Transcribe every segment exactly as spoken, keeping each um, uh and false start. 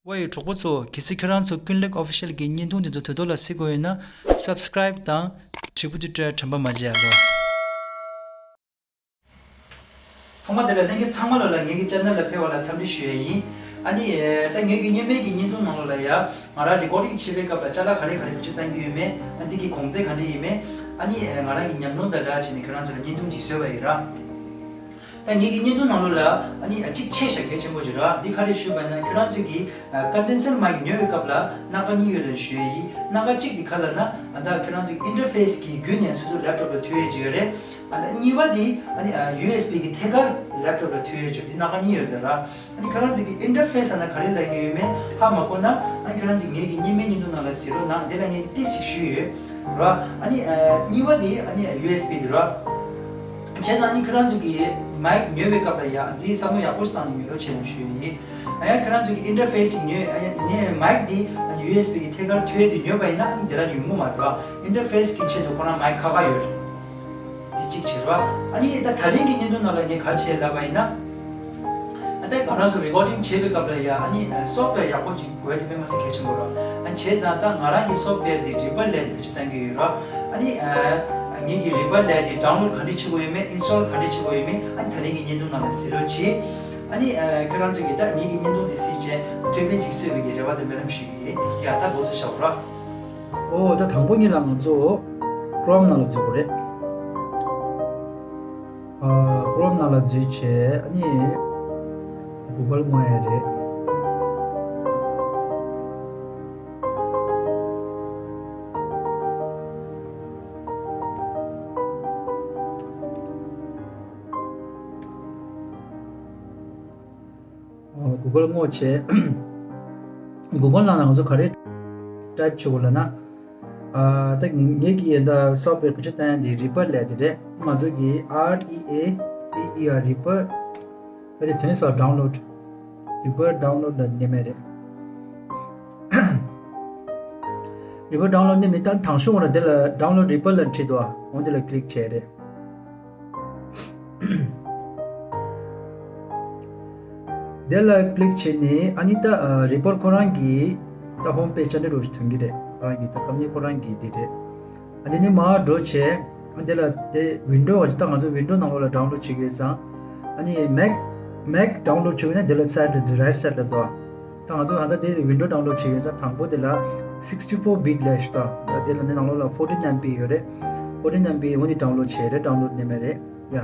ཝེ་གྲོགས་པོ་ཚོ། གལ་སྲིད་ཁྱོད་རང་ཚོ་ཀུན་ལེགས་ཨོ་ཕི་ཤལ་གྱི་བརྙན་ཐུང་འདི་ཚོ་དུས་ཐོག་ལ་གཟིགས་དགོས་ཡོད་ན། སབ་སི་ཀ་རའིབ་དང་དྲིལ་བུ་དེ་སྤྲད་དྲན་པ་མ་བརྗེད་ཨ་ལོ། ཐོག་མ་དེ་ལ་ལྷན་རྒྱས་ཚང་མ་ལོ་ལ་ངེད་ཀྱི་ཆེ་ནལ་ལ་ཕེབས་པ་ལ་འཚམས་འདྲི་ཞུ་ཡས་ཡིན། ཨ་ནི་ད་ངེད་ཀྱི་སྔོན་མའི་གི་བརྙན་ཐུང་ནང་ལོ་ལ་ཡ། ང་རང་རི་ཀོར་ཌིང་བྱེད་པའི་སྐབས་ལ་ཅ་ལག་ག་རེ་ག་རེ་བེད་སྤྱོད་བཏང་གི་ཡོད་མེད། ཨ་འདི་གི་གོང་ཚད་ག་འདྲ་ཡིན་མེད། ཨ་ནི་ང་རང་གི་ཉམས་མྱོང་དང་སྦྲགས་བྱས་ནས་ཁྱོད་རང་ཚོ་ལ་བརྙན་ཐུང་ཅིག་བཟོས་པ་ཡིན་ར། ད་ངེད་ཀྱི་བརྙན་ཐུང་ནང་ལོ་ལ་ཨ་ནི་གཅིག་ཆེ་ཤ་གལ་ཆེན་པོ་ཅིག་ར། འདི་ག་རེ་ཞུས་པ་ཡིན་ན་ཁྱོད་རང་ཚོས་ཀྱི་ཀོན་ཌེན་སར་མའིག་ཉོ་བའི་སྐབས་ལ་སྣ་ཁ་གཉིས་ཡོད་རེད་ཞུ་ཡས་ཡིན། སྣ་ཁ་གཅིག་འདི་ག་ལ་ན་ཨ་ད་ཁྱོད་རང་ཚོའི་ཨིན་ཊར་ཕེ་སི་གི་བརྒྱུད་ནས་སོ་སོའི་ལེབ་ཊོབ་ལ་མཐུད་ཡས་ཅིག་ཡོད་རེད། ཨ་ད་གཉིས་པ་འདི་ཨ་ནི་ཡུ་ཨེས་བི་གི་ཐད་ཀར་ལེབ་ཊོབ་ལ་མཐུད་ཡས་ཅིག་འདི་སྣ་ཁ་གཉིས་ཡོད་རེད་ར། ཨ་ནི་ཁྱོད་རང་ཚོ་གི་ཨིན་ཊར་ཕེ་སི་ཟེར་ན་ག་རེ་ལབ་ཀྱི་ཡོད་མེད་ཧ་མ་གོ་ན། ཨ་ནི་ཁྱོད་རང་ཚོ་ངེད་ཀྱི་སྔོན་མའི་བརྙན་ཐུང་ནང་ལ་གཟིགས་རོགས་གནང་། དེ་ལ་ངེད་ཀྱིས་ཏོག་ཙམ་ཞུས་ཡོད་ར། ཨ་ནི་ཨ་གཉིས་པ་དེ་ཨ་ནི་ཡུ་ཨེས་བི་དེ་ར། བྱས་ཙང་ཨ་ནི་ཁྱོད་རང་ཚོ་གི་མའིག་ཉོ་བའི་སྐབས་ལ་ཡ་འདི་བསམ་བློ་ཡག་པོ་ཞིག་བཏང་ནས་ཉོ་རོགས་བྱེད་ཡ་ཞུ་ཡ་ཡིན། ཨ་ཡ་ཁྱོད་རང་ཚོ་གི་ཨིན་ཊར་ཕེ་སི་ཅིག་ཉོས། ཨ་ཡ་དེ་ནས་མའིག་དེ་ཨ་ནི་ཡུ་ཨེས་བི་གི་ཐད་ཀར་མཐུད་དེ་ཉོས་པ་ཡིན་ན་ཨ་ནི་དེ་ར་ཡོང་གི་མ་རེད་ར། ཨིན་ཊར་ཕེ་སི་གི་ཆེད་དུ་ཁོ་རང་མའིག་ཁག་ཁག་ཡོད་རེད། འདི་གཅིག་བྱས་ར། ཨ་ནི་ད་དེ་རིང་གི་བརྙན་ཐུང་ནང་ལ་ངས་ག་རེ་བྱས་ལབ་པ་ཡིན་ན། ཨ་ད་ང་རང་ཚོ་རི་ཀོར་ཌིང་བྱེད་པའི་སྐབས་ལ་ཡ་ཨ་ནི་སོབ་ཝེར་ཡག་པོ་ཅིག་དགོས་དེ་དཔེ་མ་སྲིད་གལ་ཆེན་པོ་ར། ཨ་བྱས་ཙང་ད་ང་རང་གི་སོབ་ཝེར་འདི་རི་བར་ལེབ་དེ་བེད་སྤྱོད་གཏང་གི་ཡོད་ར། ཨ་ནི་ངེད་ཀྱི་རི་བར་ལེབ་དེ་ཌའུན་ལོཌ་ག་འདྲ་བྱེད་དགོས་ཡོད་མེད། ཨིན་སི་ཊོལ་ག་འདྲ་བྱེད་དགོས་ཡོད་མེད། ཨ་ནི་ད་རིང་གི་བརྙན་ཐུང་ནང་ལ་གཟིགས་རོགས་གྱིས། ཨ་ནི་ཁྱོད་རང་ཚོ་གིས་ད་ངེད་ཀྱི་བརྙན་ཐུང་དེ་གཟིགས་བྱས་ཐུགས་ཕན་ཅིག་གསོས་པའི་གི་རེ་བ་དང་སྨོན་ལམ་ཞུ་གི་ཡིན། ཡ་ད་འགོ་ཚུགས་བྱ་བ་ར། ཨོ་ད་དང་པོ་ཉིད་ལ་ང་ཚོ་ཀྲོམ་ནང་ལ་འཛུལ་དགོས་རེད། ཨ་ཀྲོམ་ནང་ལ་འཛུལ་བྱས་ཨ་ནི་གུ་གལ་སྔོག་ཡ་རེད། གུ་གལ་སྔོག་བྱས། གུ་གལ་ནང་ལ་ང་ཚོ་ག་རེ་ཊའིབ་བྱེད་དགོས་ལབ་ན། ཨ་ད་ངེད་ཀྱིས་ད་སོབ་ཝེར་བེད་སྤྱོད་བཏང་ཡ་འདི་རི་བར་ལེབ་དེ་རེད། ང་ཚོ་གིས་R E A P E R རི་བར། ད་དེ་དོན་སོགས་ཌའུན་ལོཌ། རི་བར་ཌའུན་ལོཌ་ལ་མནན་ཡ་རེད། རི་བར་ཌའུན་ལོཌ་མནན་མི་ད་དང་ཤོག་ར་དེ་ལ་ཌའུན་ལོཌ་རི་བར་ལབ་བྲིས་འདུག་འོ་དེ་ལ་ཀི་ལིག་བྱས་རེད། དེ་ལ་ཀི་ལིག་བྱས་ནས་ཨ་ནི་ད་རི་བར་ཁོ་རང་གི་ད་ཧོམ་པེ་ཇི་ཅིག་འདྲ་པོ་ཞིག་ཐོན་གྱི་རེད། ཁོ་རང་གི་ད་ཀམ་པ་ནི་ཁོ་རང་གི་དེ་རེད། ཨ་དེ་ནས་མར་འགྲོ་བྱས། ཨ་དེ་ལ་དེ་ཝིན་ཌོ་ག་ཅིག་ད་ང་ཚོ་ཝིན་ཌོ་ནང་ལོགས་ལ་ཌའུན་ལོཌ་བྱེད་ཀྱི་ཡོད་ཙང་། ཨ་ནི་མེག་མེག་ཌའུན་ལོཌ་བྱེད་ཀྱི་ཡོད་ན་དེ་ལ་སའིཌ་ལ་རའིཊ་སའིཌ་ལ་འདུག་ད་ང་ཚོ་ད་ལྟ་དེ་ཝིན་ཌོ་ཌའུན་ལོཌ་བྱེད་ཀྱི་ཡོད་ཙང་དང་པོ་དེ་ལ་sixty four bit ལབ་ཞིག་འདུག་ད་དེ་ལ་ནི་ནང་ལོགས་ལ་fourteen M B ཡོད་རེད། fourteen M B འོ་ནི་ཌའུན་ལོཌ་བྱས་རེད། ཌའུན་ལོཌ་མནན་ཡ་རེད། ཡ།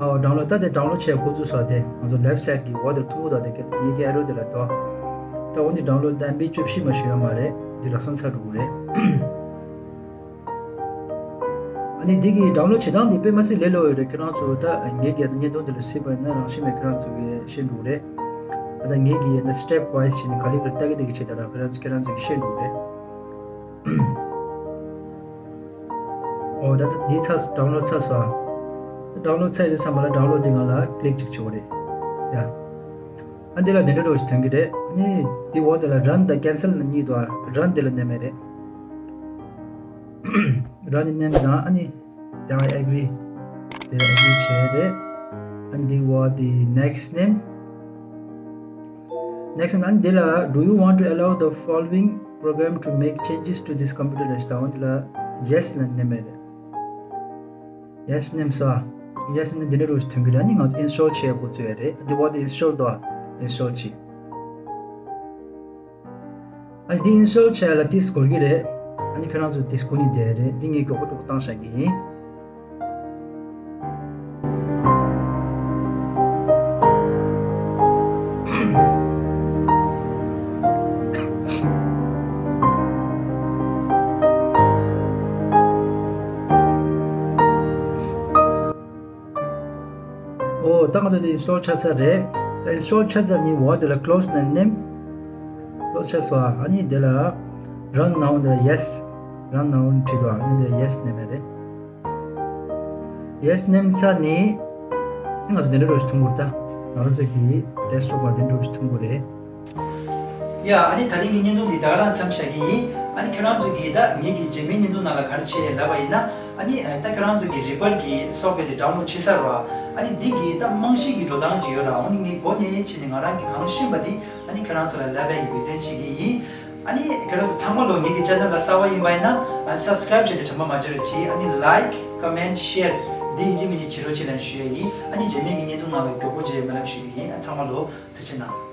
ཨོ་ཌའུན་ལོཌ། ད་དེ་ཌའུན་ལོཌ་བྱས་འགོ་བཙུགས་སོང་། དེ་ང་ཚོ་ལེཕཊ་སའིཌ་གི་འོག་དེར་ཐུག་འདུག་དེ་གི་ངེད་ཀྱི་ཨེ་རོ་དེ་ལ་འདུག་ད་འོ་ནི་ཌའུན་ལོཌ་ཨེམ་བི་བཅུ་བཞི་མ་ཞུ་ཡ་མ་རེད། འདི་ལག་སོང་ཚར་འགྲོ་གི་རེད། ཨ་ནི་འདི་གི་ཌའུན་ལོཌ་བྱེད་སྟངས་འདི་དཔེ་མ་སྲིད་ལས་སླ་པོ་ཡོད་རེད། ཁྱེད་རང་ཚོ་ད་ངེད་ཀྱི་བརྙན་ཐུང་འདི་ལ་གཟིགས་པ་ཡིན་ན་རང་བཞིན་མེད་ཁྱེད་རང་ཚོ་གི་ཤེས་འགྲོ་གི་རེད། ད་ངེད་ཀྱི་ཡིན་ན་སི་ཊེབ་ཝའི་སི་བྱས་ནས་ག་ལེ་ག་ལེ་ལྟ་གི་ལྟ་གི་བྱེད་ད་ར་ཁྱེད་རང་ཚོ་ཁྱེད་རང་ཚོ་གི་ཤེས་འགྲོ་གི་རེད། ཨོ་ད་ད་འདི་ཚར་སོང་། ཌའུན་ལོཌ་ཚར་སོང་ཨ། ཌའུན་ལོཌ་ཚར་ཡོད་དུས་ཙམ་པ་ལ་ཌའུན་ལོཌ་འདི་སྒང་ལ་ཀི་ལིག་ཅིག་བྱེད་དགོས་རེད། ཡ། ཨ་འདི་ལ་དེ་འདྲ་འདྲ་པོ་ཞིག་ཐོན་གྱི་རེད། ཨ་ནི་འདི་འོག་དེ་ལ་རན་དང་ཀེན་སལ་གཉིས་འདུག་ཨ། རན་འདི་ལ་མནན་ཡ་རེད། རན་འདི་མནན་ཙང་ཨ་ནི་ཡང་ཨེག་རི། དེ་ལ་ཨེག་རི་བྱས་རེད། ཨ་འདི་འོག་དེ་ནེག་སི་མནན། ནེག་སི་ཨ་ནི་འདི་ལ་Do you want to allow the following program to make changes to this computer ལབ་ཞིག་འདུག་འོ་འདི་ལ་ཡེ་སི་ལ་མནན་ཡ་རེད། ཡེ་སི་མནན་སོང་། ཡེ་སི་མནན་འདི་འདྲ་པོ་ཞིག་ཐོན་གྱི་རེད། ཨ་ནི་ང་ཚོ་ཨིན་སི་ཊོལ་བྱེད་འགོ་བཙུགས་ཡ་རེད། འདི་འོག་དེ་ཨིན་སི་ཊོལ་འདུག་ཨ་ཨིན་སི་ཊོལ་བྱེད། ཨ་ནི་འདི་ཨིན་སི་ཊོལ་བྱས་ལ་ཏིས་འགོར་གྱི་རེད། ཨ་ནི་ཁྱོད་རང་ཚོ་ཏིས་འགོར་ནས་བསྡད་རེད། འདི་ངས་མགྱོགས་པོ་མགྱོགས་པོ་བཏང་བཞག་གི་ཡིན། ཨོ་ད་ང་ཚོ་དེ་ཨིན་སི་ཊོལ་ཆགས་ཚར་རེད། ད་ཨིན་སི་ཊོལ་ཆགས་ཚར་ནི་འོག་དེ་ལ་ཀི་ལོ་སི་ལ་མནན། ཀི་ལོ་སི་ཆགས་སོང་ཨ། ཨ་ནི་དེ་ལ་རན་ནའོ་དེ་ལ་ཡེ་སི། རན་ནའོ་བྲིས་འདུག་ཨ་ནི་དེ་ལ་ཡེ་སི་མནན་པ་རེད། ཡེ་སི་མནན་ཚར་ནི་ང་ཚོ་དེ་འདྲ་འདྲ་པོ་ཞིག་མཐོང་གི་རེད། ད་ང་རང་ཚོ་གི་ཌེ་སི་ཊོབ་པར་དེ་འདྲ་པོ་ཞིག་མཐོང་གི་རེད། ཡ་ཨ་ནི་ད་རིང་གི་བརྙན་ཐུང་འདི་ད་ག་རང་མཚམས་བཞག་གི་ཡིན། ཨ་ནི་ཁྱོད་རང་ཚོ་གིས་ད་ངེད་ཀྱི་རྗེས་མའི་བརྙན་ཐུང་ནང་ལ་ག་རེ་བྱེད་ལབ་པ་ཡིན་ན། ཨ་ནི་ད་ཁྱོད་རང་ཚོ་གི་རི་པར་གི་སོབ་ཝེར་དེ་ཌའུན་ལོཌ་བྱེད་ཚར་བ། ཨ་ནི་འདི་གི་ད་རྨང་གཞི་གི་འགྲོ་སྟངས་ཅིག་ཡོད་ར། འོ་ནི་ངས་འགོ་ནས་བྱས་ནས་ང་རང་གི་གང་ཤེས་པ་འདི་ཨ་ནི་ཁྱོད་རང་ཚོ་ལ་ལབ་པའི་འབད་བརྩོན་བྱེད་ཀྱི་ཡིན། ཨ་ནི་ཁྱོད་རང་ཚོ་ཚང་མ་ལོ་ངེད་ཀྱི་ཆེ་ནལ་ལ་གསར་པ་ཡིན་པ་ཡིན་ན་སབ་སི་ཀ་རེབ་བྱས་ཏེ་དྲན་པ་མ་བརྗེད་རོགས་གྱིས། ཨ་ནི་ལའིཀ་ཀོ་མེན་ཊི་ཤེར་འདི་ཡིན་གཅིག་མིན་གཅིག་བྱེད་རོགས་གྱིས་ལབ་ཞུ་ཡ་ཡིན། ཨ་ནི་རྗེས་མའི་གི་བརྙན་ཐུང་ནང་ལ་མགྱོགས་པོ་མཇལ་ཡོང་སྨོན་ལམ་ཞུ་གི་ཡིན། ཨ་ཚང་མ་ལོ་ཐུགས་རྗེ་གནང་།